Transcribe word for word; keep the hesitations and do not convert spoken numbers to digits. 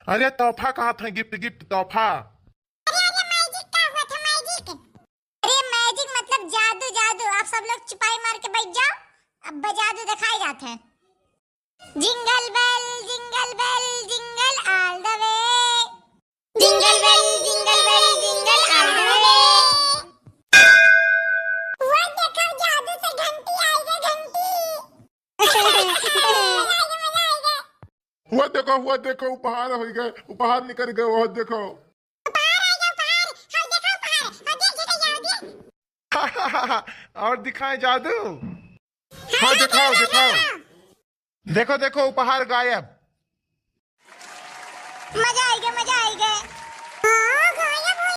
अरे तोहफा कहाँ था? गिफ्ट, गिफ्ट, तोहफा। अरे, अरे, मैजिक का हुआ था, मैजिक? अरे, मैजिक मतलब जादू, जादू। आप सब लोग चुपाई मार के बैठ जाओ, अब जादू दिखाए जात है। Jingle bell, jingle bell, jingle all the way। Jingle bell, jingle bell, jingle all the way। वो देखो, जादू से घंटी आई गे, घंटी। मजा आ गया, मजा आ गया। वो देखो, वो देखो, उपहार हो गए, उपहार निकल गए, वो देखो। उपहार आ गया, उपहार। हाँ, देखो, उपहार। हाँ, देख, देख, देख, देख। और दिखाएं जादू? हाँ, दिखाओ, दिखाओ, दिखाओ। दिखाओ। देखो, देखो, उपहार गायब। मजा आइगे, मजा आइगे।